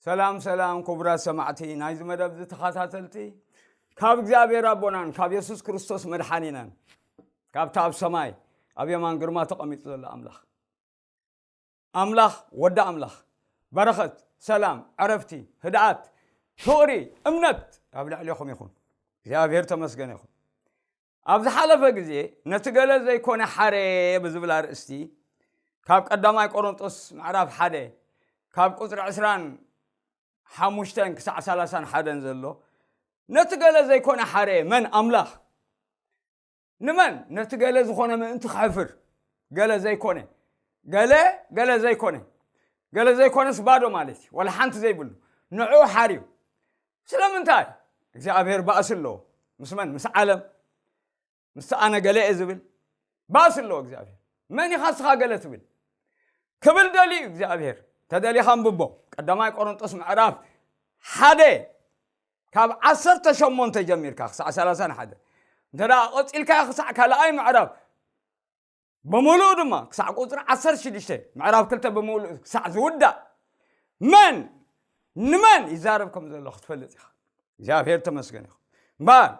ሰላም ሰላም፣ ክቡራት ሰማዕቲ ናይዚ መደብ እዚ ተኸታተልቲ፣ ካብ እግዚኣብሔር ኣቦናን ካብ የሱስ ክርስቶስ መድሓኒናን ካብቲ ኣብ ሰማይ ኣብ የማን ግርማ ተቐሚጡ ዘሎ ኣምላኽ፣ ኣምላኽ ወዲ ኣምላኽ፣ በረኸት፣ ሰላም፣ ዕረፍቲ፣ ህድኣት፣ ፍቕሪ፣ እምነት ኣብ ልዕሌኹም ይኹን። እግዚኣብሔር ተመስገነ ይኹን። ኣብ ዝሓለፈ ግዜ ነቲ ገለ ዘይኮነ ሓሬ ብዝብል ኣርእስቲ ካብ ቀዳማይ ቆሮንጦስ ምዕራፍ ሓደ ካብ ቁጽሪ ዕስራን ሓሙሽተን ክሳዕ ሰላሳን ሓደን ዘሎ፣ ነቲ ገለ ዘይኮነ ሓሬ መን ኣምላኽ ንመን ነቲ ገለ ዝኾነ ምእንቲ ክሕፍር ገለ ዘይኮነ ገለ ገለ ዘይኮነ ገለ ዘይኮነስ ባዶ ማለት እዩ፣ ወላ ሓንቲ ዘይብሉ ንዑ ሓርዩ። ስለምንታይ እግዚኣብሔር ባእሲ ኣለዎ ምስ መን? ምስ ዓለም፣ ምስ ኣነ ገለ እየ ዝብል ባእሲ ኣለዎ እግዚኣብሔር። መን ኢኻ ስኻ ገለ ትብል ክብል ደልዩ እግዚኣብሔር። ተደሊኻ ኣንብቦ። ቀዳማይ ቆሮንጦስ ምዕራፍ ሓደ ካብ ዓሰርተ ሸሞንተ ጀሚርካ ክሳዕ ሰላሳን ሓደ፣ እንተ ደኣ ቀጺልካ ክሳዕ ካልኣይ ምዕራፍ ብምሉኡ ድማ ክሳዕ ቁጽሪ ዓሰርተ ሽዱሽተ፣ ምዕራፍ ክልተ ብምሉኡ ክሳዕ ዝውዳእ መን ንመን ይዛረብ ከም ዘሎ ክትፈልጥ ኢኻ። እግዚኣብሔር ተመስገን ይኹን። እምበኣር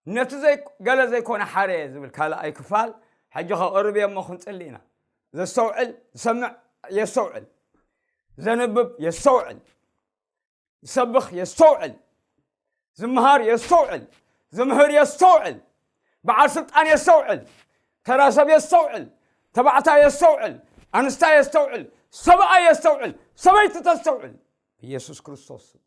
ነቲ ዘይ-፣ ገለ ዘይኮነ ሓረ ዝብል ካልኣይ ክፋል ሕጂ ከቕርብ እየ እሞ ክንጽሊ ኢና። ዘስተውዕል ዝሰምዕ የስተውዕል፣ ዘንብብ የስተውዕል፣ ዝሰብኽ የስተውዕል፣ ዝምሃር የስተውዕል፣ ዝምህር የስተውዕል፣ በዓል ስልጣን የስተውዕል፣ ተራ ሰብ የስተውዕል፣ ተባዕታይ የስተውዕል፣ ኣንስታይ የስተውዕል፣ ሰብኣይ የስተውዕል፣ ሰበይቲ ተስተውዕል። ኢየሱስ ክርስቶስ ስም።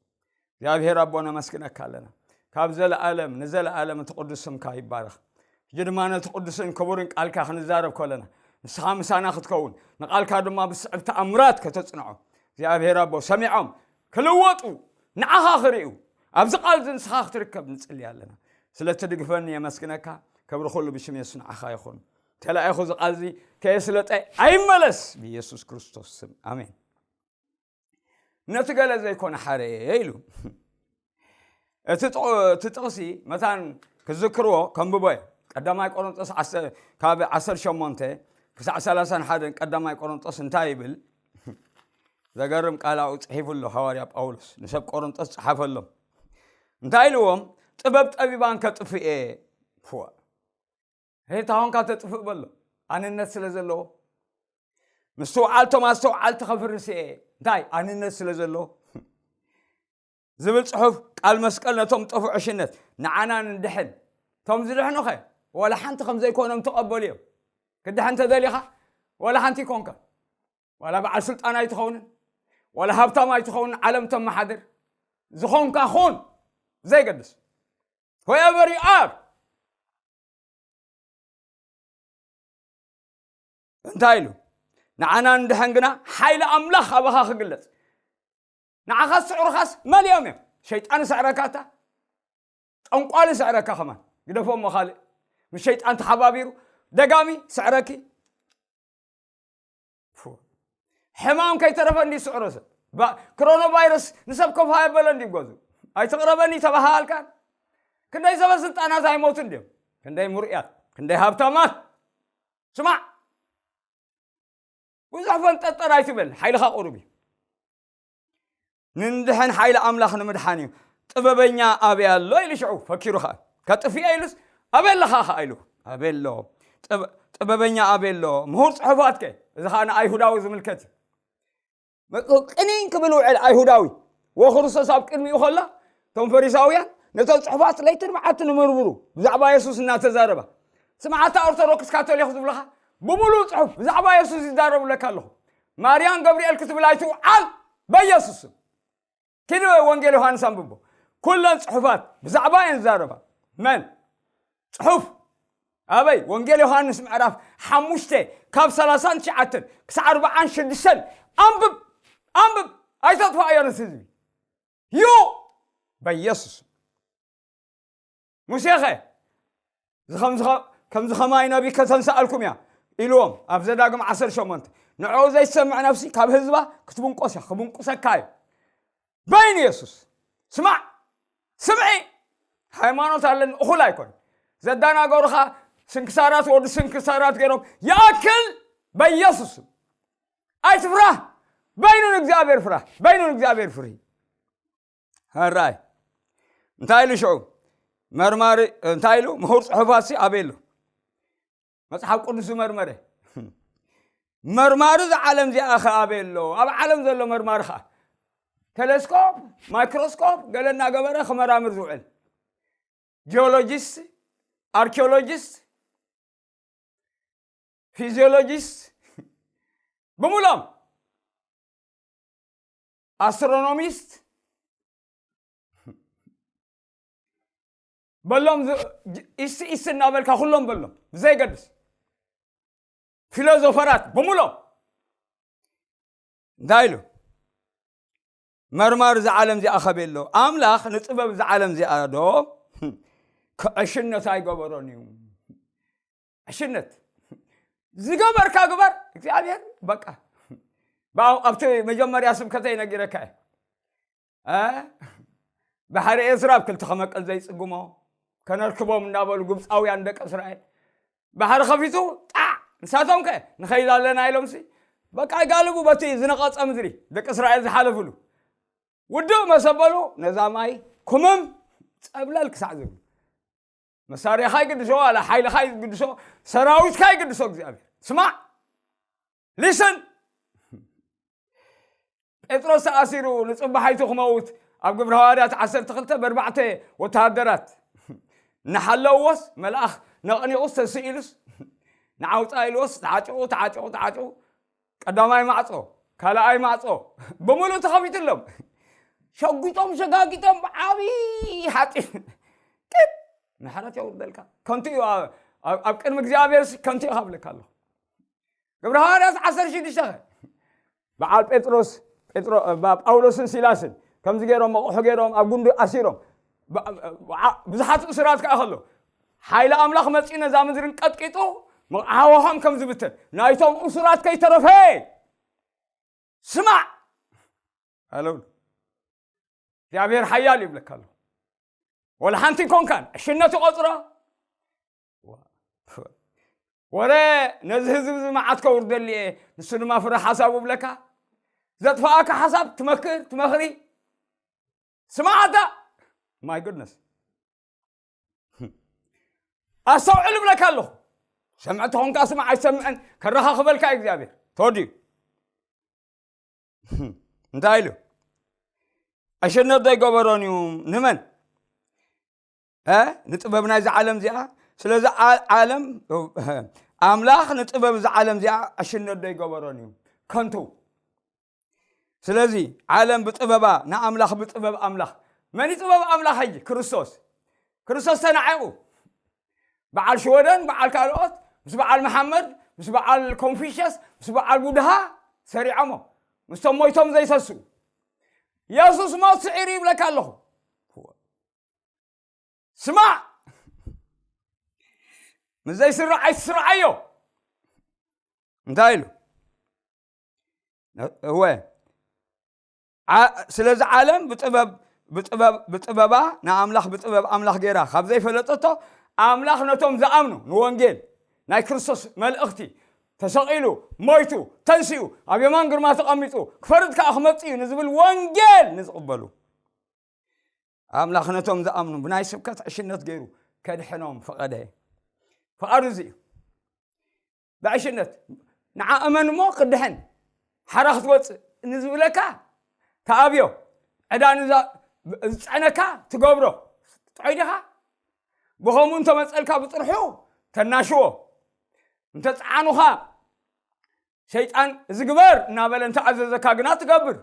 እግዚኣብሔር ኣቦ ነመስግነካ ኣለና። ካብ ዘለኣለም ንዘለኣለም እቲ ቅዱስ ስምካ ይባረኽ። ሕጂ ድማ ነቲ ቅዱስን ክቡርን ቃልካ ክንዛረብ ከለና ንስኻ ምሳና ክትከውን ንቃልካ ድማ ብስዕብ ተኣምራት ከተጽንዖ እግዚኣብሔር ኣቦ ሰሚዖም ክልወጡ ንዓኻ ክርእዩ ኣብዚ ቃል እዚ ንስኻ ክትርከብ ንጽሊ ኣለና። ስለ ትድግፈኒ የመስግነካ። ክብሪ ኩሉ ብሽም የሱስ ንዓኻ ይኹን። ተላኢኹ እዚ ቃል እዚ ከየስለጠ ኣይመለስ ብኢየሱስ ክርስቶስ ስም ኣሜን። ነቲ ገለ ዘይኮነ ሓረ ኢሉ። እቲ ጥቕ-፣ እቲ ጥቕሲ መታን ክዝክርዎ ከንብቦ እየ። ቀዳማይ ቆሮንጦስ ዓሰርተ፣ ካብ ዓሰርተ ሸሞንተ ክሳዕ ሰላሳን ሓደን ቀዳማይ ቆሮንጦስ እንታይ ይብል? ዘገርም ቃል ኣብኡ ጽሒፉ ኣሎ ሃዋርያ ጳውሎስ። ንሰብ ቆሮንጦስ ጸሓፈሎም። እንታይ ኢልዎም? "ጥበብ ጠቢባን ከጥፍእ እየ." ፍዋ። ሄታ ሆንካ ተጥፍእ በሎ። ኣንነት ስለ ዘለዎ። ምስትውዓል ቶም ኣስተውዓልቲ ከፍርስ እየ። እንታይ? ኣንነት ስለ ዘለዎ። ዝብል ጽሑፍ ቃል መስቀል ነቶም ጠፍዑ ሽነት ንዓና ንድሕን። ቶም ዝድሕኑኸ ዋላ ሓንቲ ከም ዘይኮኖም ተቐበሉ እዮም። ክድሕን ተደሊኻ ዋላ ሓንቲ ይኮንካ። ዋላ በዓል ስልጣን ኣይትኸውንን፣ ዋላ ሃብታም ኣይትኸውንን፣ ዓለም ተመሓድር። ዝኾንካ ኹን፣ ዘይገድስ። Whoever you are። እንታይ ኢሉ? ንዓና ንድሐን ግና ሓይሊ ኣምላኽ ኣባኻ ክግለጽ። ንዓኻስ ስዕሩኻስ መሊኦም እዮም። ሸይጣን ስዕረካ እታ፣ ጠንቋሊ ስዕረካ ከማን። ግደፎ እሞ ካልእ። ምስ ሸይጣን ተሓባቢሩ ደጋሚ ስዕረኪ። ፉ። ሕማም ከይተረፈ እንዲ ስዕሮ ሰብ። ባ-፣ ክሮኖ ቫይረስ ንሰብ ኮፋ የበለ እንዲ ይጓዙ። ኣይትቕረበኒ ተባሃልካን። ክንደይ ሰበ ስልጣናት ኣይሞቱ እንዲዮም። ክንደይ ሙርያት፣ ክንደይ ሃብታማት። ስማዕ። ብዙሕ ፈንጠጠር ኣይትበል። ሓይልኻ ቁሩብ እዩ። ንንድሕን ሓይሊ ኣምላኽ ንምድሓን እዩ። ጥበበኛ ኣበይ ኣሎ ኢሉ ሽዑ ፈኪሩ ኸኣ። ከጥፍኤ ኢሉስ ኣበይ ኣለኻ ኸኣ ኢሉ። ኣበይ ኣሎ? ጥበ-፣ ጥበበኛ ኣበይ ኣሎ? ምሁር ጽሑፋት ከ? እዚ ኸኣ ንኣይሁዳዊ ዝምልከት እዩ። መ-፣ ቅኒን ክብል ውዕል ኣይሁዳዊ። ወክርስቶስ ኣብ ቅድሚኡ ኸሎ፣ እቶም ፈሪሳውያን ነተን ጽሑፋት ለይትን መዓልትን ይምርምሩ። ብዛዕባ የሱስ እናተዛረባ። ስምዓታ ኦርቶዶክስ ካቶሊክ ዝብልኻ ብምሉእ ጽሑፍ ብዛዕባ የሱስ ይዛረቡለካ ኣለኹ። ማርያም ገብርኤል ክትብል ኣይትውዓል በየሱስ ስም። ኪድ ወንጌል ዮሃንስ ኣንብቦ። ኩለን ጽሑፋት ብዛዕባ እየን ዝዛረባ። መን? ጽሑፍ። ኣበይ? ወንጌል ዮሃንስ ምዕራፍ ሓሙሽተ ካብ ሰላሳን ትሽዓተን ክሳዕ ኣርባዓን ሽዱሽተን። ኣንብብ፣ ኣንብብ። ኣይተጥፋእዮ ነቲ ህዝቢ። ዩ በየሱስ። ሙሴኸ እዚ ከምዚ ኸ-፣ ከምዚ ኸማይ ነቢ ከተንስኣልኩም እያ ኢልዎም ኣብ ዘዳግም ዓሰርተ ሸሞንተ። ንዕኡ ዘይትሰምዕ ነፍሲ ካብ ህዝባ ክትብንቆስ እያ፣ ክብንቁሰካ እዩ። በይን የሱስ ስማዕ፣ ስምዒ። ሃይማኖት ኣለኒ እኹል ኣይኮን። ዘዳናገሩኻ ስንክሳራት ወዲ ስንክሳራት ገይሮም ይኣክል በየሱስ ስም። ኣይትፍራህ። በይኑ ንእግዚኣብሔር ፍራ፣ በይኑ ንእግዚኣብሔር ፍሪ። ሕራይ እንታይ ኢሉ ሽዑ? መርማሪ እንታይ ኢሉ? ምሁር ጽሑፋትሲ ኣበይ ኣሎ? መጽሓፍ ቅዱስ ዝመርመረ መርማሪ እዛ ዓለም እዚኣ ኸ ኣበይ ኣሎ? ኣብ ዓለም ዘሎ መርማሪ ኸኣ ቴሌስኮፕ፣ ማይክሮስኮፕ ገለ እናገበረ ክመራምር ዝውዕል ጂኦሎጂስት፣ ኣርኪኦሎጂስት፣ ፊዚዮሎጂስት ብምሎም ኣስትሮኖሚስት በሎም። ኢስ ኢስ እናበልካ ኩሎም በሎም ብዘይገድስ ፊሎዞፈራት ብምሎም እንታይ ኢሉ? መርማሪ እዛ ዓለም እዚኣ ኸበይ ኣሎ? ኣምላኽ ንጥበብ እዛ ዓለም እዚኣ ዶ ዕሽነት ኣይገበሮን እዩ? ዕሽነት ዝገበርካ ግበር እግዚኣብሔር በቃ። ኣብቲ መጀመርያ ስብከተይ ነጊረካ እየ። ባሕሪ ኤርትራ ኣብ ክልተ ከመቀል ዘይጽግሞ ከነርክቦም እናበሉ ግብፃውያን ደቂ እስራኤል ባሕሪ ከፊቱ ጣዕ ንሳቶም ከ ንኸይድ ኣለና ኢሎምሲ በቃ ይጋልቡ በቲ ዝነቐፀ ምድሪ ደቂ እስራኤል ዝሓለፍሉ ውድእ መሰበሉ ነዛ ማይ ኩምም ፀብለል ክሳዕ ዝብሉ መሳርያኻ ይግድሶ ዋላ ሓይልኻ ይግድሶ ሰራዊትካ ይግድሶ እግዚኣብሔር ስማዕ ሊስን ጴጥሮስ ተኣሲሩ ንጽባሓይቱ ክመውት ኣብ ግብረ ሃዋርያት ዓሰርተ ክልተ ብኣርባዕተ ወተሃደራት እናሓለውዎስ መልኣኽ ነቕኒቑስ ተስኢሉስ ንዓውፃ ኢልዎስ ተዓጭቑ ተዓጭቑ ተዓጭቑ ቀዳማይ ማዕጾ ካልኣይ ማዕጾ ብምሉእ ተኸፊትሎም ሸጒጦም ሸጋጊጦም ብዓብዪ ሓጢን ቅጥ ምሕረት የውርደልካ ከንቱ እዩ ኣብ ቅድሚ እግዚኣብሔር ከንቱ እዩ ካብለካ ኣለኹ ግብረ ሃዋርያት ዓሰርተ ሽዱሽተ በዓል ጴጥሮስ ጳውሎስን ሲላስን ከምዚ ገይሮም መቑሑ ገይሮም ኣብ ጉንዲ ኣሲሮም ብዙሓት እሱራት ከዓ ከሎ ሓይሊ ኣምላኽ መፂኡ ነዛ ምድርን ቀጥቂጡ መቕሓዋሖም ከም ዝብተን ናይቶም እሱራት ከይተረፈ ስማዕ ኣለብሉ እግዚኣብሔር ሓያል ይብለካ ኣሎ ወላ ሓንቲ ይኮንካን ዕሽነት ይቆፅሮ ወረ ነዚ ህዝብ እዚ መዓት ከውርደሉ እየ ንሱ ድማ ፍረ ሓሳቡ ብለካ ዘጥፋኣካ ሓሳብ ትመክር ትመኽሪ ስማዓታ my goodness ኣስተውዕል እብለካ ኣለኹ ሰምዕ ተኾንካ ስማዕ ኣይሰምዕን ከረኻኽበልካ እግዚኣብሔር ተወዲኡ እንታይ ኢሉ ዕሽነት ዘይገበሮን እዩ ንመን ንጥበብ ናይዚ ዓለም እዚኣ ስለዚ ዓለም ኣምላኽ ንጥበብ እዚ ዓለም እዚኣ ዕሽነት ዘይገበሮን እዩ ከንቱ ስለዚ ዓለም ብጥበባ ንኣምላኽ ብጥበብ ኣምላኽ መን ጥበብ ኣምላኽ ሕጂ ክርስቶስ ክርስቶስ ተናዒቑ በዓል ሽወደን በዓል ካልኦት ምስ በዓል መሓመድ ምስ በዓል ኮንፊሽስ ምስ በዓል ቡድሃ ሰሪዖሞ ምስቶም ሞይቶም ዘይሰሱ የሱስ ሞት ስዒሩ ይብለካ ኣለኹ ስማዕ ምስ ዘይስራዕ ኣይትስርዓዮ እንታይ ኢሉ እወ ስለዚ ዓለም ብጥበብ ብጥበብ ብጥበባ ንኣምላኽ ብጥበብ ኣምላኽ ገይራ ካብ ዘይፈለጠቶ ኣምላኽ ነቶም ዝኣምኑ ንወንጌል ናይ ክርስቶስ መልእኽቲ ተሰቒሉ ሞይቱ ተንሲኡ ኣብ የማን ግርማ ተቐሚጡ ክፈርድ ከዓ ክመጽእ እዩ ንዝብል ወንጌል ንዝቕበሉ ኣምላኽ ነቶም ዝኣምኑ ብናይ ስብከት ዕሽነት ገይሩ ከድሕኖም ፈቐደ። ፍቓዱ እዚ እዩ። ብዕሽነት ንዓ እመን እሞ ክድሕን ሓራ ክትወፅእ ንዝብለካ ተኣብዮ ዕዳ ዝፀዕነካ ትገብሮ ጥዑይ ዲኻ? ብኸምኡ እንተመፀልካ ብጥርሑ ተናሽዎ እንተፀዓኑኻ ሸይጣን እዚ ግበር እናበለ እንተኣዘዘካ ግና ትገብር።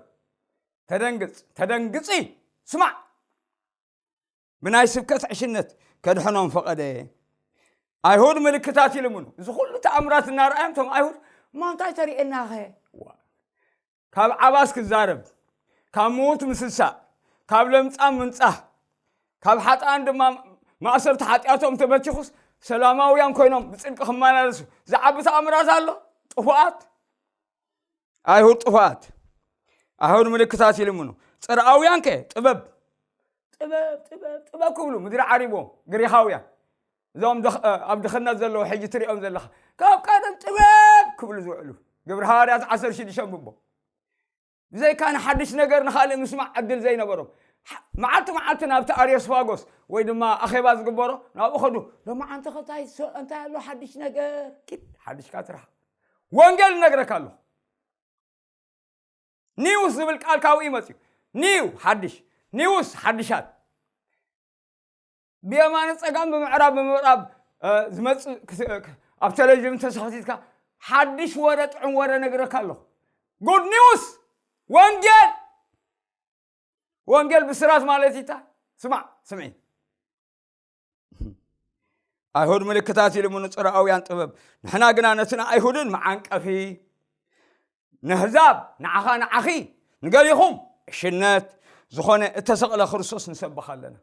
ተደንግጽ ተደንግጺ ስማዕ ብናይ ስብከት ዕሽነት ከድሕኖም ፈቐደ። ኣይሁድ ምልክታት ይልምኑ። እዚ ኩሉ ተኣምራት እናረኣዮም እቶም ኣይሁድ እሞ እንታይ ተርእየናኸ? ካብ ዓባስ ክዛረብ፣ ካብ ምዉት ምስሳእ፣ ካብ ለምጻም ምንጻህ፣ ካብ ሓጥኣን ድማ ማእሰርቲ ሓጢኣቶም ተበቲኹስ ሰላማውያን ኮይኖም ብጽድቂ ክመላለሱ ዝዓቢ ተኣምራት ኣሎ? ጥፉኣት ኣይሁድ ጥፉኣት ኣይሁድ ምልክታት ይልምኑ። ጽርኣውያን ከ ጥበብ ጥበብ ጥበብ ጥበብ ክብሉ ምድሪ ዓሪቦም ግሪኻውያን እዞም ኣብ ድኽነት ዘለዉ ሕጂ ትሪኦም ዘለኻ ካብ ቀደም ጥበብ ክብሉ ዝውዕሉ ግብሪ ሃዋርያት ዓሰርተ ሽዱሽተ ብቦ ብዘይካ ንሓድሽ ነገር ንኻልእ ምስማዕ ዕድል ዘይነበሮም፣ መዓልቲ መዓልቲ ናብቲ ኣርዮስፋጎስ ወይ ድማ ኣኼባ ዝግበሮ ናብኡ ኸዱ። ሎማዓንቲ እንታይ እንታይ ኣሎ ሓድሽ ነገር? ኪድ ሓድሽካ ትርሓቕ። ወንጌል እነግረካ ኣለኹ። ኒውስ ዝብል ቃል ካብኡ ይመፅዩ። ኒው ሓድሽ፣ ኒውስ ሓድሻት። ብየማነ ጸጋም ብምዕራብ ብምዕራብ ዝመጽእ ኣብ ቴሌቪዥን ተሰኽቲትካ ሓድሽ ወረ ጥዑም ወረ ነግረካ ኣለኹ። ጉድ ኒውስ። ወንጌል ወንጌል ብስራት ማለት ይታ ስማዕ ስምዒ። ኣይሁድ ምልክታት ኢሉ ምንጽራውያን ጥበብ፣ ንሕና ግና ነቲ ንኣይሁድን መዓንቀፊ፣ ንህዛብ ንዓኻ ንዓኺ፣ ንገሊኹም ዕሽነት ዝኾነ እተሰቕለ ክርስቶስ ንሰብኽ ኣለና።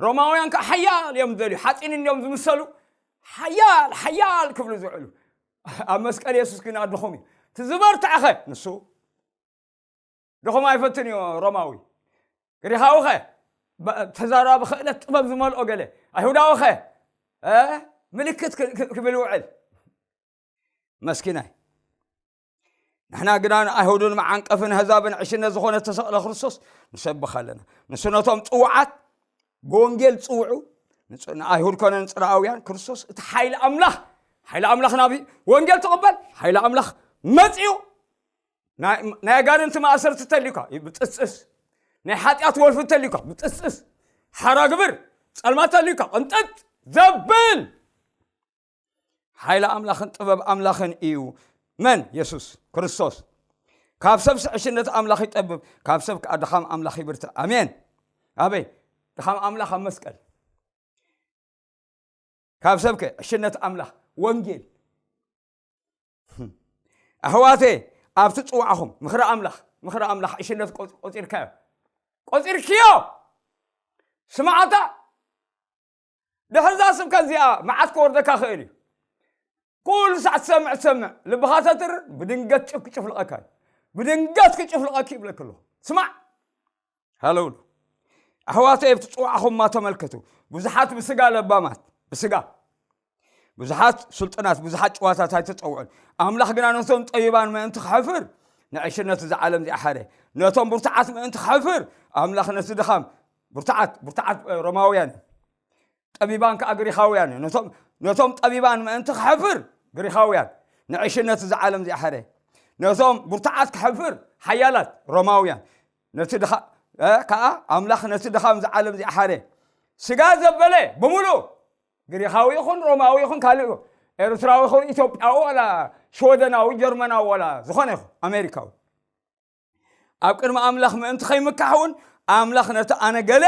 ሮማውያን ከኣ ሓያል እዮም ዝደልዩ፣ ሓፂን እዮም ዝምሰሉ፣ ሓያል ሓያል ክብሉ ዝውዕሉ። ኣብ መስቀል የሱስ ግን ኣድኹም እዩ። እቲ ዝበርትዐኸ ንሱ ድኹም ኣይፈትን እዩ ሮማዊ። ግሪኻዊ ኸ ተዛራቢ ክእለት ጥበብ ዝመልኦ ገለ፣ ኣይሁዳዊ ኸ ምልክት ክብል ውዕል። መስኪናይ። ንሕና ግና ንኣይሁድን መዓንቀፍን ኣህዛብን ዕሽነት ዝኾነ ተሰቕለ ክርስቶስ ንሰብኽ ኣለና። ንሱ ነቶም ጽውዓት ብወንጌል ጽውዑ፣ ንኣይሁድ ኮነ ንጽርኣውያን ክርስቶስ እቲ ሓይሊ ኣምላኽ፣ ሓይሊ ኣምላኽ ናብ ወንጌል ትቕበል፣ ሓይሊ ኣምላኽ መጺኡ፣ ናይ ኣጋንንቲ ማእሰርቲ ተልዩካ ብጥስጥስ፣ ናይ ሓጢኣት ወልፊ ተልዩካ ብጥስጥስ፣ ሓራ ግብር ጸልማት ተልዩካ ቅንጥጥ ዘብል ሓይሊ ኣምላኽን ጥበብ ኣምላኽን እዩ። መን? የሱስ ክርስቶስ። ካብ ሰብ ስዕሽነት ኣምላኽ ይጠብብ፣ ካብ ሰብ ከዓ ድኻም ኣምላኽ ይብርትዕ። ኣሜን። ኣበይ? ድኻም ኣምላኽ ኣብ መስቀል። ካብ ሰብከ ዕሽነት ኣምላኽ ወንጌል። ኣሕዋቴ፣ ኣብቲ ጽዋዕኹም ምኽሪ ኣምላኽ፣ ምኽሪ ኣምላኽ ዕሽነት ቆጽ- ቆጺርካዮ፣ ቆጺርክዮ። ስማዓታ ድሕርዛ ስብከት እዚኣ መዓት ክወርደካ ክእል እዩ። ኩሉ ሳዕ ትሰምዕ ትሰምዕ ልብኻ ተትርር ብድንገት ጭፍ ክጭፍልቐካ እዩ። ብድንገት ክጭፍልቐኪ ይብለክ ኣለኹ። ስማዕ። ሃለውሉ ኣሕዋተይ ኣብቲ ጽዋዕኹማ ተመልከቱ። ብዙሓት ብስጋ ለባማት ብስጋ ብዙሓት ስልጡናት ብዙሓት ጭዋታት ኣይተጸውዑን። ኣምላኽ ግና ነቶም ጠቢባን ምእንቲ ክሕፍር ንዕሽነት እዚ ዓለም እዚኣ ሓረ። ነቶም ብርቱዓት ምእንቲ ክሕፍር ኣምላኽ ነቲ ድኻም ብርቱዓት ብርቱዓት ሮማውያን ጠቢባን ከኣ ግሪኻውያን ነቶም ነቶም ጠቢባን ምእንቲ ክሕፍር ግሪኻውያን ንዕሽነት እዚ ዓለም እዚኣ ሓረ። ነቶም ብርቱዓት ክሕፍር ሓያላት ሮማውያን ነቲ ድኻ ከኣ ኣምላኽ ነቲ ድኻም እዚ ዓለም እዚኣ ሓረ። ስጋ ዘበለ ብምሉእ ግሪኻዊ ይኹን ሮማዊ ይኹን ካልእ ይኹን ኤርትራዊ ይኹን ኢትዮጵያዊ ዋላ ሽወደናዊ ጀርመናዊ ዋላ ዝኾነ ይኹን ኣሜሪካዊ ኣብ ቅድሚ ኣምላኽ ምእንቲ ከይምካሕ እውን ኣምላኽ ነቲ ኣነ ገለ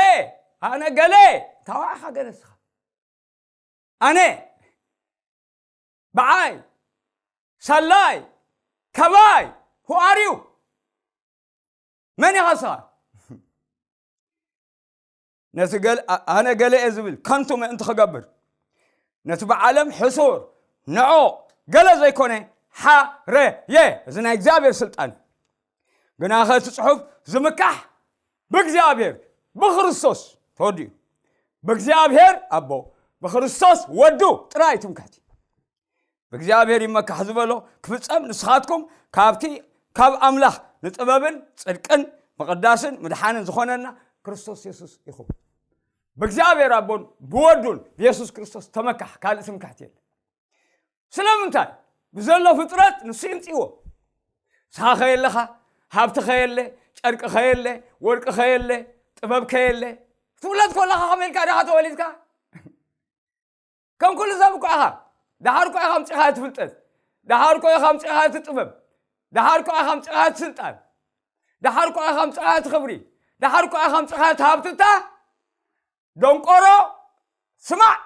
ኣነ ገለ ታዋዕኻ ገለ ስኻ ኣነ ብዓይ ሰላይ ከባይ ሁኣርዩ መን ኢኻ ስኻ ነቲ ኣነ ገለ እየ ዝብል ከንቱ ምእንቲ ክገብር ነቲ ብዓለም ሕሱር ንዖ ገለ ዘይኮነ ሓረየ። እዚ ናይ እግዚኣብሔር ስልጣን ግናኸ እቲ ጽሑፍ ዝምካሕ ብእግዚኣብሔር ብክርስቶስ ተወዲኡ ብእግዚኣብሔር ኣቦ ብክርስቶስ ወዱ ጥራይ ትምክሕቲ ብእግዚኣብሔር ይመካሕ ዝበሎ ክፍጸም ንስኻትኩም ካብቲ ካብ ኣምላኽ ንጥበብን ጽድቅን ምቕዳስን ምድሓንን ዝኾነና ክርስቶስ የሱስ ኢኹም። ብእግዚኣብሔር ኣቦን ብወዱን ብየሱስ ክርስቶስ ተመካሕ ካልእ ትምክሕቲ የለ። ስለምንታይ? ብዘሎ ፍጥረት ንሱ ይምፅዎ። ንስኻ ከየለኻ ሃብቲ ከየለ ጨርቂ ከየለ ወርቂ ከየለ ጥበብ ከየለ ትውለድ ከለኻ ከመይ ኢልካ ዲኻ ተወሊድካ? ከም ኩሉ ሰብ እኳ ኢኻ። ደሓር እኳ ኢኻ ኣምፂኻ እቲ ፍልጠት፣ ደሓር እኳ ኢኻ ኣምፂኻ እቲ ጥበብ፣ ደሓር እኳ ኢኻ ኣምፂኻ እቲ ስልጣን፣ ደሓር እኳ ኢኻ ኣምፂኻ እቲ ክብሪ፣ ደሓር እኳ ኢኻ ኣምፂኻ እቲ ሃብትታ ደንቆሮ ስማዕ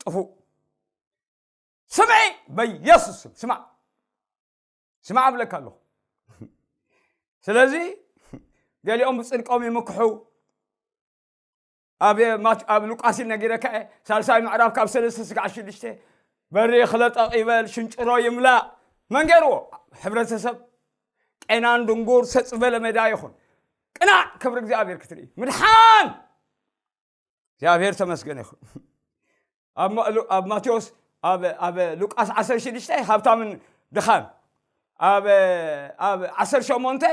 ጥፉእ ስምዒ በየሱስ ስም ስማዕ ስማዕ እብለካ ኣለኹ። ስለዚ ገሊኦም ብፅድቆም ይምክሑ። ኣብ ሉቃስ ነጊረካ እየ ሳልሳይ ምዕራፍ ካብ ሰለስተ ስጋዕ ሽዱሽተ በሪ ክለጠቕ ይበል ሽንጭሮ ይምላእ መን ገይርዎ? ሕብረተሰብ ቄናን ድንጉር ሰፅ ዝበለ ሜዳ ይኹን ቅናዕ ክብሪ እግዚኣብሔር ክትርኢ ምድሓን እግዚኣብሔር ተመስገነ ይኹን። ኣብ ማቴዎስ ኣብ ሉቃስ ዓሰርተ ሽዱሽተ ሃብታምን ድኻን ኣብ ዓሰርተ ሸሞንተ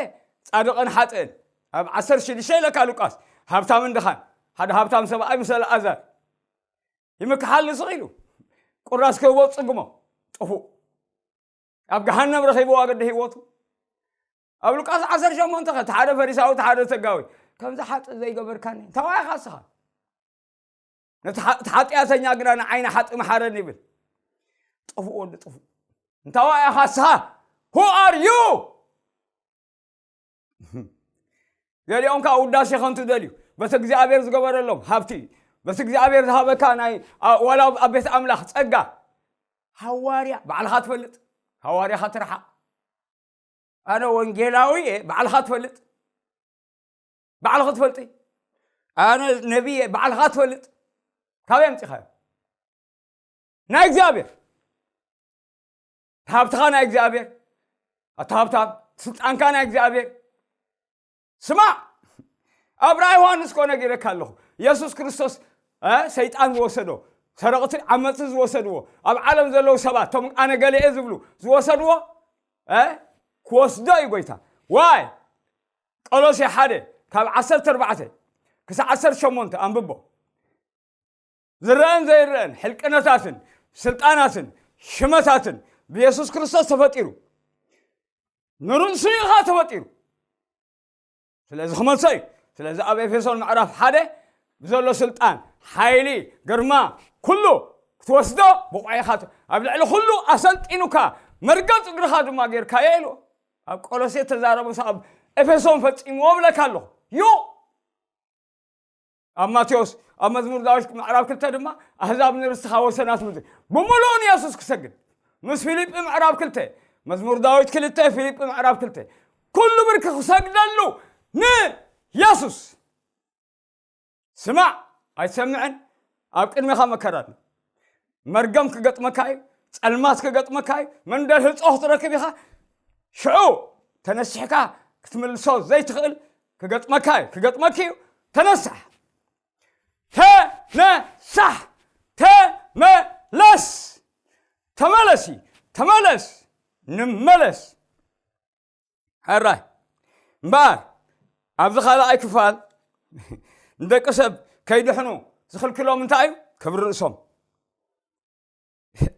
ጻድቕን ሓጥእን ኣብ ዓሰርተ ሽዱሽተ ኢለካ ሉቃስ፣ ሃብታምን ድኻን፣ ሓደ ሃብታም ሰብኣይ ምስ ኣልኣዛር ይምክሓሉ ስቕ ኢሉ፣ ቁራስ ክህቦ ጽግሞ፣ ጥፉእ። ኣብ ገሃነም ረኺብዎ ኣገዲ ህይወቱ። ኣብ ሉቃስ ዓሰርተ ሸሞንተ ኸ፣ እቲ ሓደ ፈሪሳዊ፣ እቲ ሓደ ተጋዊ፣ ከምዚ ሓጥእ ዘይገበርካኒ፣ እንታይ ኢኻ እስኻ? ነቲ ሓ-፣ እቲ ሓጢኣተኛ ግና ንዓይ ንሓጥእ መሓረኒ ይብል። ጥፉእ ወዲ ጥፉእ። እንታይ ኢኻ እስኻ? Who are you? ገሊኦም ከዓ ውዳሴ ከንቱ ደልዩ። በቲ እግዚኣብሔር ዝገበረሎም ሃብቲ፣ በቲ እግዚኣብሔር ዝሃበካ ናይ፣ ኣ-፣ ዋላ ኣብ ቤት ኣምላኽ ጸጋ፣ ሃዋርያ ባዕልኻ ትፈልጥ፣ ሃዋርያኻ ትርሓቕ። ኣነ ወንጌላዊ እየ፣ ባዕልኻ ትፈልጥ፣ ባዕልኺ ትፈልጢ። ኣነ ነቢይ እየ፣ ባዕልኻ ትፈልጥ። ካበይ ኣምጺኻዮ? ናይ እግዚኣብሔር። ሃብትኻ ናይ እግዚኣብሔር። ኣታ ሃብታም፣ ስልጣንካ ናይ እግዚኣብሔር። ስማዕ፣ ኣብ ራእይ ዮሃንስ እኮ ነጊረካ ኣለኹ። የሱስ ክርስቶስ፣ እ፣ ሰይጣን ዝወሰዶ፣ ሰረቕቲ ዓመፅቲ ዝወሰድዎ፣ ኣብ ዓለም ዘለዉ ሰባት፣ እቶም ኣነ ገለ እየ ዝብሉ ዝወሰድዎ፣ እ፣ ክወስዶ እዩ ጎይታ። ዋይ? ቆሎሴ ሓደ ካብ ዓሰርተ ኣርባዕተ ክሳብ ዓሰርተ ሸሞንተ ኣንብቦ። ዝረአን ዘይረአን ሕልቅነታትን ስልጣናትን ሽመታትን ብየሱስ ክርስቶስ ተፈጢሩ። ንርእሱ ኢኻ ተፈጢሩ። ስለዚ ክመልሶ እዩ። ስለዚ ኣብ ኤፌሶን ምዕራፍ ሓደ ብዘሎ ስልጣን፣ ሓይሊ፣ ግርማ፣ ኩሉ ክትወስዶ ብቑዕ ኢኻ። ኣብ ልዕሊ ኩሉ ኣሰልጢኑካ፣ መርገጽ እግርኻ ድማ ጌርካዮ ኢሉ። ኣብ ቆሎሴ ተዛረቡ፣ ኣብ ኤፌሶን ፈጺምዎ ብለካ ኣለኹ። ዩ ኣብ ማቴዎስ፣ ኣብ መዝሙር ዳዊት ምዕራፍ ክልተ ድማ፣ ኣህዛብ ንርስትኻ ወሰናት ምድሪ። ብምሉኡ ንየሱስ ክሰግድ። ምስ ፊልጲ ምዕራፍ ክልተ፣ መዝሙር ዳዊት ክልተ፣ ፊልጲ ምዕራፍ ክልተ። ኩሉ ብርኪ ክሰግደሉ ንየሱስ። ስማዕ፣ ኣይትሰምዕን? ኣብ ቅድሜኻ መከራ ኣሎ። መርገም ክገጥመካ እዩ፣ ጸልማት ክገጥመካ እዩ፣ መንደር ህጾ ክትረክብ ኢኻ። ሽዑ ተነሲሕካ ክትምልሶ ዘይትኽእል ክገጥመካ እዩ፣ ክገጥመኪ እዩ። ተነሳሕ፣ ተነሳሕ፣ ተመለስ፣ ተመለሲ፣ ተመለስ፣ ንመለስ። ሕራይ እምበኣር፣ ኣብዚ ካልኣይ ክፋል ንደቂ ሰብ ከይድሕኑ ዝኽልክሎም እንታይ እዩ? ክብሪ ርእሶም።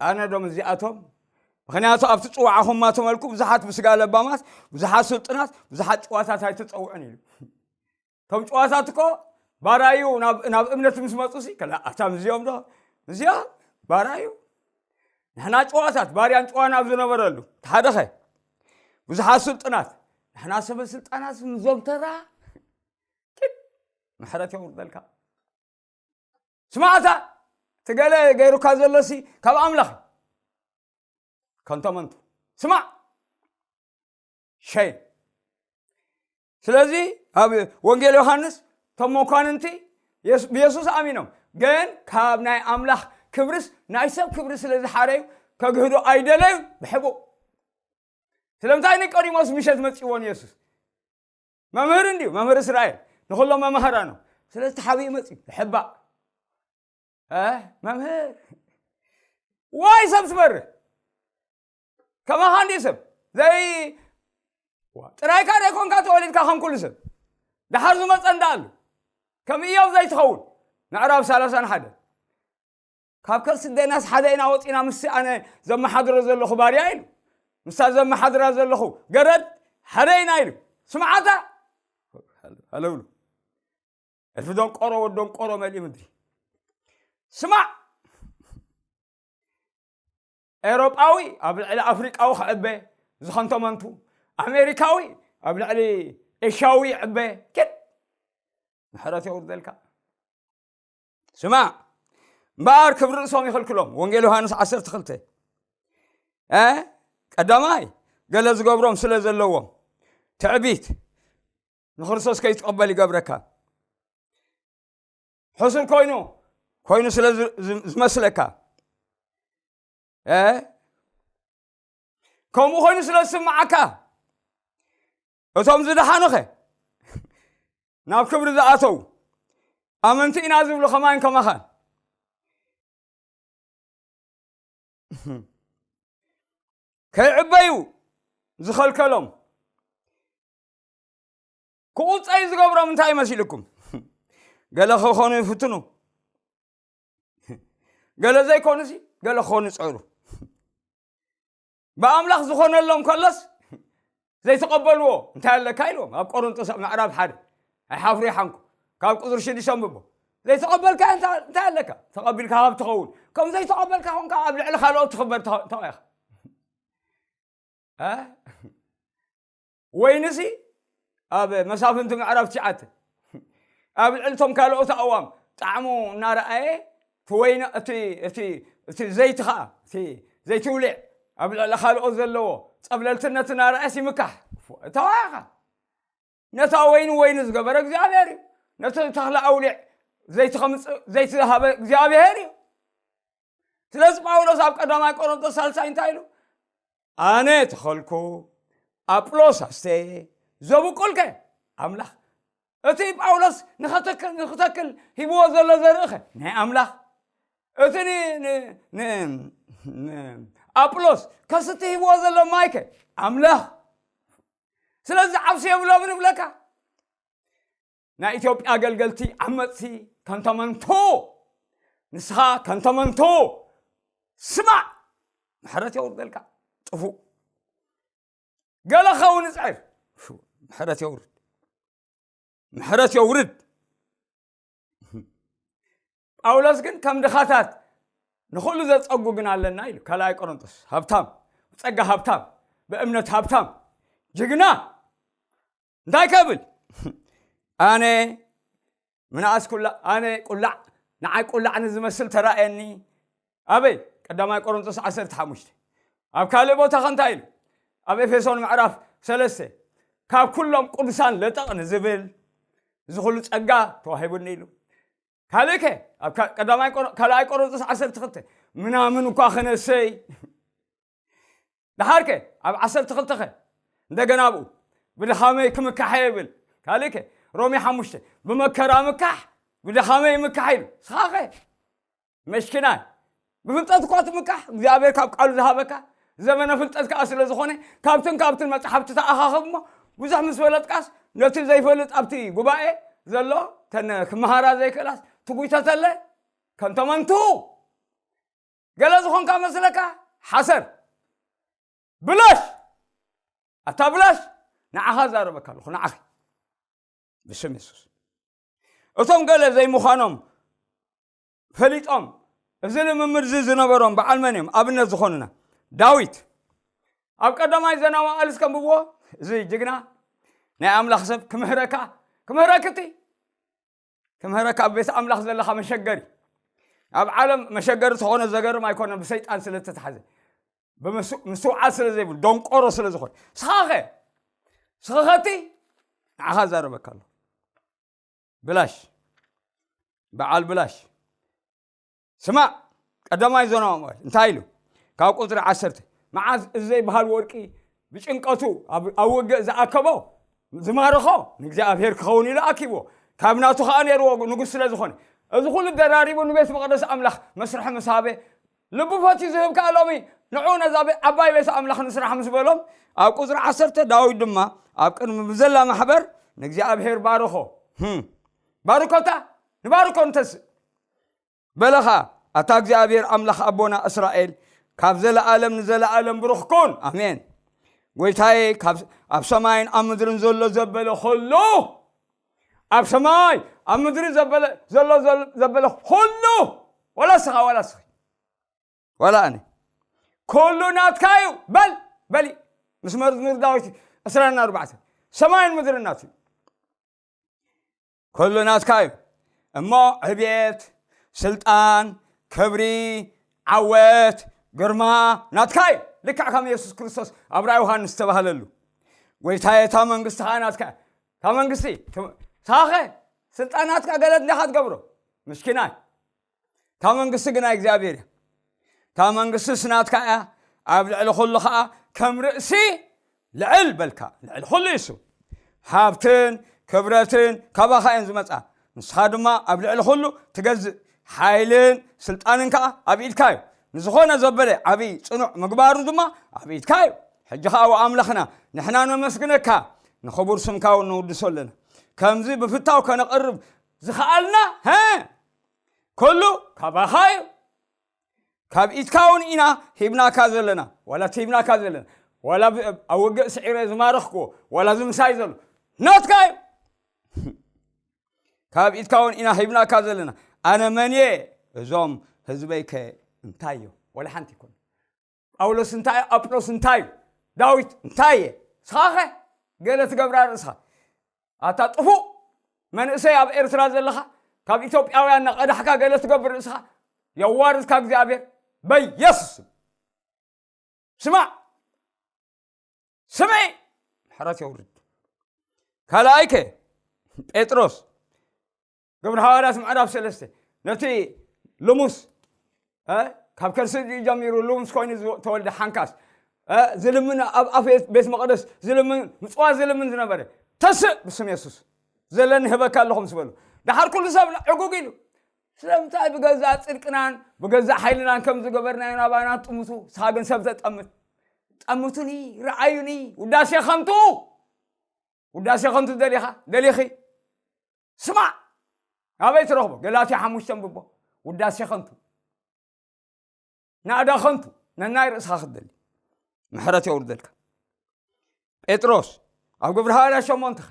ኣነ ዶም እዚኣቶም፣ ምኽንያቱ ኣብቲ ጽዋዕኹማ ተመልኩ ብዙሓት ብስጋ ለባማት፣ ብዙሓት ስልጡናት፣ ብዙሓት ጭዋታት ኣይተጸውዑን ኢሉ። እቶም ጭዋታት እኮ ባራዩ ናብ፣ ናብ እምነት ምስ መጹ ሲ፣ ከላ ኣታ ምስዚኦም ዶ? ምስዚኦም ባራዩ። ንሕና ጭዋታት፣ ባርያን ጭዋን ኣብ ዝነበረሉ፣ እቲ ሓደኸ ብዙሓት ስልጡናት፣ ንሕና ሰበ ስልጣናት ምስዞም ተራ። ኪድ፣ ምሕረት የውርደልካ። ስማዕታ፣ እቲ ገለ ገይሩካ ዘሎሲ ካብ ኣምላኽ እዩ። ከንቶ መንቱ። ስማዕ። ሸይ። ስለዚ ኣብ ወንጌል ዮሃንስ፣ እቶም መኳንንቲ የሱ-፣ ብየሱስ ኣሚኖም፣ ግን ካብ ናይ ኣምላኽ ክብርስ ናይ ሰብ ክብሪ ስለ ዝሓረዩ፣ ከግህዱ ኣይደለዩ፣ ብሕቡእ። ስለምንታይ ኒቆዲሞስ ምሸት መጺዎ ንየሱስ? መምህር እንድዩ፣ መምህር እስራኤል፣ ንኹሎም መማህራኖም። ስለዚ ተሓቢኡ መጺኡ፣ ብሕባእ። እ፣ መምህር፣ ዋይ ሰብ ትፈርህ? ከማኻ እንድዩ ሰብ። ዘይ-፣ ዋ፣ ጥራይካ ደይኮንካ ተወሊድካ ከም ኩሉ ሰብ። ደሓር ዝመጸ እንዳ ኣሉ። ከም ኢዮብ ዘይትኸውን። ምዕራፍ ሰላሳን ሓደ። ካብ ከርሲ ደናስ ሓደ ኢና ወጺና፣ ምስቲ ኣነ ዘመሓድሮ ዘለኹ ባርያ ኢሉ። ምስታ ዘመሓድራ ዘለኹ ገረድ ሓደ ኢና ኢሉ። ስምዓታ! ሃለውሉ። እልፊ ደንቆሮ ወዲ ደንቆሮ መሊኡ ምድሪ። ስማዕ! ኤውሮጳዊ ኣብ ልዕሊ ኣፍሪቃዊ ክዕበ፣ ዝኸንቶ መንቱ። ኣሜሪካዊ ኣብ ልዕሊ ኤሽያዊ ይዕበ። ኪድ! ምሕረት የውርደልካ። ስማዕ! እምበኣር ክብሪ ርእሶም ይኽልክሎም። ወንጌል ዮሃንስ ዓሰርተ ክልተ። እ? ቀዳማይ፣ ገለ ዝገብሮም ስለ ዘለዎም። ትዕቢት ንክርስቶስ ከይትቐበል ይገብረካ። ሕሱር ኮይኑ፣ ኮይኑ ስለ ዝ-፣ ዝ-፣ ዝመስለካ። እ? ከምኡ ኮይኑ ስለ ዝስምዓካ። እቶም ዝደሓኑኸ? ናብ ክብሪ ዝኣተው። ኣመንቲ ኢና ዝብሉ ከማን ከማኻን። ከይዕበዩ ዝኸልከሎም። ክቑፀዩ ዝገብሮም እንታይ ይመሲልኩም? ገለ ክኾኑ ይፍትኑ፣ ገለ ዘይኮኑሲ ገለ ክኾኑ ይፅዕሩ። ብኣምላኽ ዝኾነሎም ከሎስ ዘይተቐበልዎ እንታይ ኣለካ ኢልዎም ኣብ ቆሮንጦስ ኣብ ምዕራፍ ሓደ። ኣይሓፍሩ ይሓንኩ። ካብ ቁፅሪ ሽዱሽተ ኣንብቦ። ዘይተቐበልካ እንታይ እንታይ ኣለካ? ተቐቢልካ ካብ ትኸውን ከም ዘይተቐበልካ ኮንካ ኣብ ልዕሊ ካልኦት ትኽበር ተዋኢኻ። ወይንሲ ኣብ መሳፍንቲ ምዕራፍ ትሽዓተ ኣብ ልዕልቶም ካልኦት ኣእዋም ጣዕሙ እናረኣየ እቲ ወይኒ እቲ እቲ እቲ ዘይቲ ኸዓ እቲ ዘይቲ ውሊዕ ኣብ ልዕሊ ካልኦት ዘለዎ ጸብለልትነት እናረኣየስ ይምካሕ። ተዋኻ ነታ ወይኒ ወይኒ ዝገበረ እግዚኣብሔር እዩ። ነቲ ተኽሊ ኣውሊዕ ዘይቲ ከምፅእ ዘይቲ ዝሃበ እግዚኣብሔር እዩ። ስለዚ ጳውሎስ ኣብ ቀዳማይ ቆሮንቶስ ሳልሳይ እንታይ ኢሉ? ኣነ ተኸልኩ፣ ኣጵሎስ ኣስተ፣ ዘብቁልከ ኣምላኽ። እቲ ጳውሎስ ንኸተክል ንክተክል ሂብዎ ዘሎ ዘርእኸ ናይ ኣምላኽ። እቲ ኣጵሎስ ከስቲ ሂብዎ ዘሎ ማይከ ኣምላኽ። ስለዚ ዓብሲ የብሎም ንብለካ። ናይ ኢትዮጵያ ኣገልገልቲ ዓመፅቲ ከንተመንቱ ንስኻ ከንተመንቱ ስማዕ። ምሕረት የውርደልካ። ጥፉእ ገለ ኸውን ይፅዕር። ምሕረት የውርድ። ምሕረት የውርድ። ጳውሎስ ግን ከም ድኻታት ንኹሉ ዘጸጉ ግን ኣለና ኢሉ ካልኣይ ቆሮንቶስ። ሃብታም፣ ብጸጋ ሃብታም፣ ብእምነት ሃብታም፣ ጅግና እንታይ ከብል? ኣነ ምንኣስ ኩላ ኣነ ቁላዕ ንዓይ ቁላዕ ንዝመስል ተራእየኒ። ኣበይ? ቀዳማይ ቆሮንቶስ ዓሰርተ ሓሙሽተ። ኣብ ካልእ ቦታ ከ እንታይ ኢሉ? ኣብ ኤፌሶን ምዕራፍ ሰለስተ ካብ ኩሎም ቅዱሳን ለጠቕ ንዝብል እዚ ኩሉ ጸጋ ተዋሂቡኒ ኢሉ። ካልእ ከ ኣብ ካ- ቀዳማይ ቆሮ- ካልኣይ ቆሮንቶስ ዓሰርተ ክልተ ምናምን እኳ ክነሰይ ደሓርከ ኣብ ዓሰርተ ክልተ ከ እንደገና ኣብኡ ብድኻመይ ክምካሐ ይብል። ካልእከ ሮሜ ሓሙሽተ ብመከራ ምካሕ ብድኻመይ ምካሕ ኢሉ። ስኻኸ መሽኪናይ ብፍልጠት እኳ ትምካሕ እግዚኣብሔር ካብ ቃሉ ዝሃበካ ዘመነ ፍልጠት ከዓ ስለ ዝኾነ ካብትን ካብትን መፅሓፍቲ ተኣኻኸብ እሞ ብዙሕ ምስ ፈለጥካስ ነቲ ዘይፈልጥ ኣብቲ ጉባኤ ዘሎ ተነ ክመሃራ ዘይክእላስ ትጉይተተለ ከምተመንቱ ገለ ዝኾንካ መስለካ ሓሰር ብላሽ ኣታ ብላሽ ንዓኻ ዛረበካ ኣለኹ ንዓኺ ብስም የሱስ እቶም ገለ ዘይምዃኖም ፈሊጦም እዚ ልምምድ እዚ ዝነበሮም በዓል መን እዮም ኣብነት ዝኾኑና ዳዊት ኣብ ቀዳማይ ዘና መዋእልስ ከንብብዎ እዚ ጅግና ናይ ኣምላኽ ሰብ ክምህረካ ክምህረክቲ ክምህረካ ኣብ ቤት ኣምላኽ ዘለኻ መሸገሪ ኣብ ዓለም መሸገሪ ዝኾነ ዘገርም ኣይኮነን ብሰይጣን ስለ እተተሓዘ ብምስትውዓል ስለ ዘይብሉ ደንቆሮ ስለ ዝኾነ ስኻኸ ስኸኸቲ ንዓኻ ዛረበካ ኣሎ ብላሽ በዓል ብላሽ ስማዕ ቀዳማይ ዞና ማሙኤል እንታይ ኢሉ ካብ ቁፅሪ ዓሰርተ መዓዝ እዚ ዘይበሃል ወርቂ ብጭንቀቱ ኣብ ውግእ ዝኣከቦ ዝማርኾ ንእግዚኣብሔር ክኸውን ኢሉ ኣኪብዎ ካብ ናቱ ከዓ ነይርዎ ንጉስ ስለ ዝኾነ እዚ ኩሉ ደራሪቡ ንቤት መቅደስ ኣምላኽ መስርሒ ምስ ሃበ ልቡ ፈትዩ ዝህብ ከዓ ሎሚ ንዑ ነዛ ዓባይ ቤት ኣምላኽ ንስራሕ ምስ በሎም ኣብ ቁፅሪ ዓሰርተ ዳዊት ድማ ኣብ ቅድሚ ብዘላ ማሕበር ንእግዚኣብሔር ባርኾ ባርኮታ ንባርኮ ንተስእ በለኻ ኣታ እግዚኣብሔር ኣምላኽ ኣቦና እስራኤል ካብ ዘለኣለም ንዘለኣለም ብሩኽ ኩን ኣሜን ጎይታዬ ኣብ ሰማይን ኣብ ምድርን ዘሎ ዘበለ ኩሉ ኣብ ሰማይ ኣብ ምድሪ ዘበለ ዘሎ ዘበለ ኩሉ ወላ ስኻ ወላ ስኺ ወላ ኣነ ኩሉ ናትካ እዩ በል በሊ ምስ መዝሙር ዳዊት ዕስራን ኣርባዕተን ሰማይን ምድርን ናቱ እዩ ኩሉ ናትካ እዩ እሞ ዕብየት ስልጣን ክብሪ ዓወት ግርማ ናትካ እዩ ልክዕ ከም የሱስ ክርስቶስ ኣብ ራእይ ዮሃንስ ዝተባህለሉ ጎይታ እታ መንግስቲ ከዓ ናትካ እያ እታ መንግስቲ ሳኸ ስልጣን ናትካ ገለ እንዲኻ ትገብሮ ምስኪናይ እታ መንግስቲ ግና እግዚኣብሔር እያ እታ መንግስቲ ስናትካ እያ ኣብ ልዕሊ ኩሉ ከዓ ከም ርእሲ ልዕል በልካ ልዕሊ ኩሉ ይሱ ሃብትን ክብረትን ካባኻ እየን ዝመፃ ንስኻ ድማ ኣብ ልዕሊ ኩሉ ትገዝእ ሓይልን ስልጣንን ከዓ ኣብ ኢድካ እዩ ንዝኾነ ዘበለ ዓብዪ ፅኑዕ ምግባሩ ድማ ኣብ ኢድካ እዩ ሕጂ ከዓ ኣምላኽና ንሕና ነመስግነካ ንኽቡር ስምካ እውን ንውድሶ ኣለና ከምዚ ብፍታው ከነቕርብ ዝኸኣልና፣ ሀ፣ ኩሉ ካባኻ እዩ። ካብ ኢድካ እውን ኢና ሂብናካ ዘለና፣ ዋላ ትሂብናካ ዘለና፣ ዋላ ብ-፣ ኣብ ውግእ ስዒረ ዝማረኽክዎ፣ ዋላ እዚ ምሳይ ዘሎ ናትካ እዩ። ካብ ኢድካ እውን ኢና ሂብናካ ዘለና። ኣነ መን እየ? እዞም ህዝበይከ እንታይ እዮም? ዋላ ሓንቲ ይኮን። ጳውሎስ እንታይ እዩ? ኣጵሎስ እንታይ እዩ? ዳዊት እንታይ እየ? ንስኻኸ ገለ ትገብራ ርእስኻ። ኣታ ጥፉእ መንእሰይ ኣብ ኤርትራ ዘለኻ፣ ካብ ኢትዮጵያውያን ናቐዳሕካ ገለ ትገብር ርእስኻ። የዋርድካ እግዚኣብሔር በኢየሱስ ስም። ስማዕ፣ ስምዒ፣ ምሕረት የውርድ። ካልኣይከ ጴጥሮስ፣ ግብሪ ሃዋርያት ምዕራፍ ሰለስተ፣ ነቲ ልሙስ፣ እ፣ ካብ ከርሲ ጀሚሩ ልሙስ ኮይኑ ዝወ-፣ ተወልደ ሓንካስ፣ እ፣ ዝልምን ኣብ ኣፍ ቤት፣ ቤት መቕደስ ዝልምን ምጽዋት ዝልምን ዝነበረ፣ ተስእ ብስም የሱስ ዘለኒ ህበካ ኣለኹ ምስ በሉ፣ ደሓር ኩሉ ሰብ ዕጉግ ኢሉ። ስለምንታይ ብገዛእ ጽድቅናን ብገዛእ ሓይልናን ከም ዝገበርናዮ ናባና ጥምቱ፣ ንስኻ ግን ሰብ ተጠምት። ጠምቱኒ፣ ረኣዩኒ፣ ውዳሴ ከንቱ። ውዳሴ ከንቱ ደሊኻ፣ ደሊኺ? ስማዕ፣ ኣበይ ትረኽቦ? ገላትያ ሓሙሽተ ኣንብቦ። ውዳሴ ከንቱ፣ ናእዳ ከንቱ፣ ነናይ ርእስኻ ክትደሊ። ምሕረት የውርደልካ። ጴጥሮስ ኣብ ግብሪ ሃዋርያ ሸሞንተ ኸ፣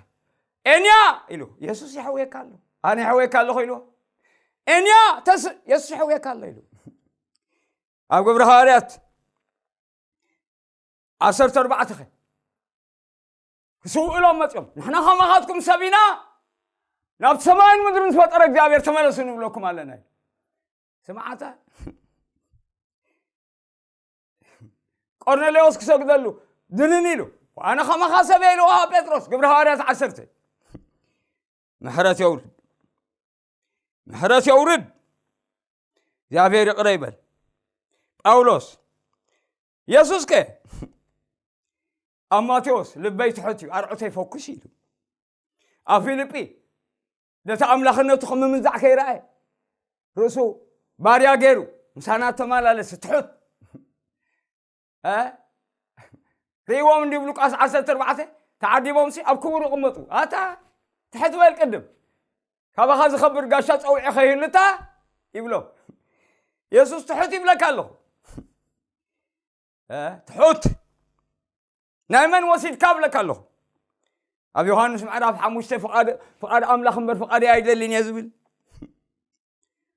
ኤንያ ኢሉ፣ የሱስ ይሕውየካ ኣሎ፣ ኣነ ይሕውየካ ኣለኹ ኢሉ። ኤንያ ተስእ፣ የሱስ ይሕውየካ ኣሎ ኢሉ። ኣብ ግብሪ ሃዋርያት ዓሰርተ ኣርባዕተ ኸ፣ ክስውእሎም መጽዮም፣ ንሕና ከማኻትኩም ሰብ ኢና፣ ናብ ሰማይን ምድርን ዝፈጠረ እግዚኣብሔር ተመለሱ ንብለኩም ኣለና። ስምዓታ፣ ቆርኔሌዎስ ክሰግደሉ ድንን ኢሉ፣ ኣነ ከማኻ ሰብ እየ ኢልዋ ጴጥሮስ፣ ግብሪ ሃዋርያት ዓሰርተ። ምሕረት የውርድ፣ ምሕረት የውርድ። እግዚኣብሔር ይቕረ ይበል። ጳውሎስ፣ የሱስ ከ ኣብ ማቴዎስ፣ ልበይ ትሑት እዩ፣ ኣርዑተይ ፈኩስ ኢሉ። ኣብ ፊልጲ፣ ነቲ ኣምላኽነቱ ከም ምምንዛዕ ከይረኣየ፣ ርእሱ ባርያ ገይሩ፣ ምሳና ተመላለሰ፣ ትሑት። እ? ርእይዎም እንዲብ ሉቃስ ዓሰርተ ኣርባዕተ፣ ተዓዲቦምሲ ኣብ ክቡር ይቕመጡ። ኣታ፣ ትሕት በል ቅድም። ካባኻ ዝኸብር ጋሻ ጸዊዐ ከይህልታ ይብሎ። የሱስ ትሑት ይብለካ ኣለኹ። እ? ትሑት። ናይ መን ወሲድካ እብለካ ኣለኹ። ኣብ ዮሃንስ ምዕራፍ ሓሙሽተ፣ ፍቓድ፣ ፍቓድ ኣምላኽ እምበር ፍቓደይ ኣይደልን እየ ዝብል።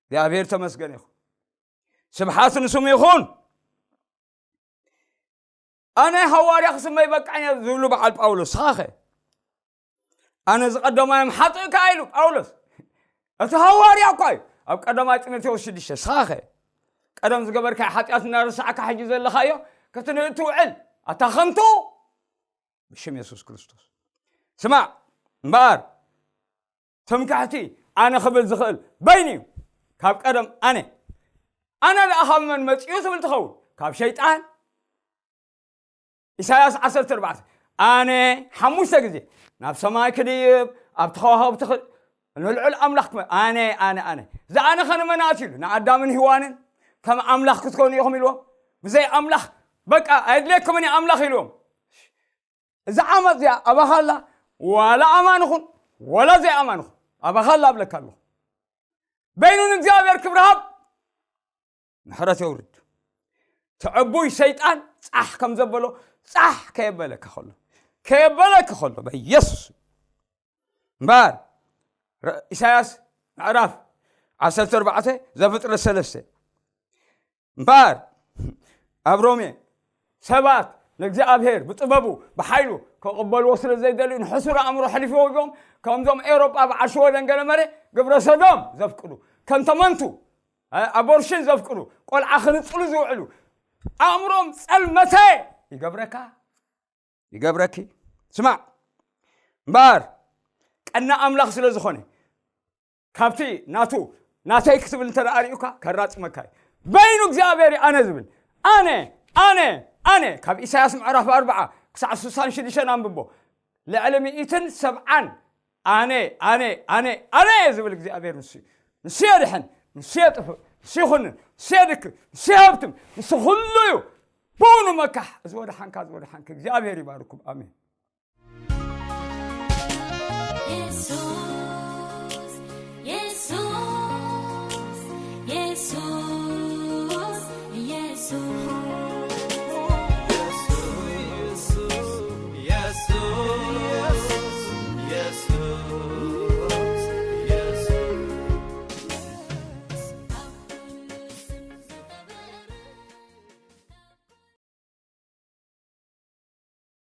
እግዚኣብሔር ተመስገን ይኹን። ስብሓት ንስሙ ይኹን። ኣነ ሃዋርያ ክስመይ በቃኝ ዝብሉ በዓል ጳውሎስ፣ ስኻኸ? ኣነ ዝቐደማዮም ሓጥእ ከኣ ኢሉ ጳውሎስ። እቲ ሃዋርያ እኳ እዩ። ኣብ ቀዳማይ ጢሞቴዎስ ሽዱሽተ፣ ስኻኸ? ቀደም ዝገበርካዮ ሓጢኣት እናረሳዕካ ሕጂ ዘለኻዮ ክትንእድ ትውዕል። ኣታ ኸንቱ፣ ብሽም የሱስ ክርስቶስ። ስማዕ እምበኣር፣ ትምክሕቲ ኣነ ክብል ዝኽእል በይኑ እዩ። ካብ ቀደም ኣነ፣ ኣነ ደኣ ካብ መን መጺኡ ትብል ትኸውን? ካብ ሸይጣን። ኢሳያስ ዓሰርተ ኣርባዕተ፣ ኣነ ሓሙሽተ ግዜ ናብ ሰማይ ክድይብ፣ ኣብቲ ከዋኽብቲ ኽ-፣ ንልዑል ኣምላኽ ክመ-፣ ኣነ፣ ኣነ፣ ኣነ። እዚ ኣነ ኸ ንመን ኣትዩሉ? ንኣዳምን ሄዋንን፣ ከም ኣምላኽ ክትኮኑ ኢኹም ኢልዎም። ብዘይ ኣምላኽ፣ በቃ፣ ኣየድልየኩምን እዩ ኣምላኽ ኢልዎም። እዛ ዓመት እዚኣ ኣባኻ ኣላ፣ ዋላ ኣማን ኹን፣ ዋላ ዘይኣማን ኹን፣ ኣባኻ ኣላ እብለካ ኣለኹ። በይኑ ንእግዚኣብሔር ክብሪ ሃብ። ምሕረት የውርድ። ትዕቡይ ሰይጣን ጻሕ ከም ዘበሎ፣ ጻሕ ከየበለካ ከሎ፣ ከየበለካ ከሎ፣ በኢየሱስ። እምበኣር፣ ረ-፣ ኢሳያስ ምዕራፍ ዓሰርተ ኣርባዕተ፣ ዘፍጥረት ሰለስተ። እምበኣር፣ ኣብ ሮሜ ሰባት ንእግዚኣብሔር ብጥበቡ ብሓይሉ ክቕበልዎ ስለ ዘይደልዩ ንሕሱር ኣእምሮ ሕሊፎ ሂቦም፣ ከምዞም ኤውሮጳ በዓል ሽወደን ገለ መለ ግብረ ሰዶም ዘፍቅዱ፣ ከም ተመንቱ፣ እ፣ ኣቦርሽን ዘፍቅዱ፣ ቆልዓ ክንጽሉ ዝውዕሉ፣ ኣእምሮም ጸልመተ ይገብረካ፣ ይገብረኪ። ስማዕ እምበኣር፣ ቀና ኣምላኽ ስለ ዝኾነ፣ ካብቲ ናቱ ናተይ ክትብል እንተ ደኣ ርኢዩካ፣ ከራጽመካ እዩ። በይኑ እግዚኣብሔር እዩ ኣነ ዝብል። ኣነ፣ ኣነ፣ ኣነ። ካብ ኢሳያስ ምዕራፍ ኣርብዓ ክሳዕ ስሳን ሽዱሽተን ኣንብቦ። ልዕሊ ሚእትን ሰብዓን ኣነ፣ ኣነ፣ ኣነ፣ ኣነ እየ ዝብል እግዚኣብሔር ንሱ እዩ። ንሱ የድሕን፣ ንሱ የጥፍእ፣ ንሱ ይኹንን፣ ንሱ የድክም፣ ንሱ የሀብትም፣ ንሱ ኩሉ እዩ። ብኡ ንመካሕ። እዚ ወደሓንካ፣ እዚ ወደሓንካ። እግዚኣብሔር ይባርኩም። ኣሜን።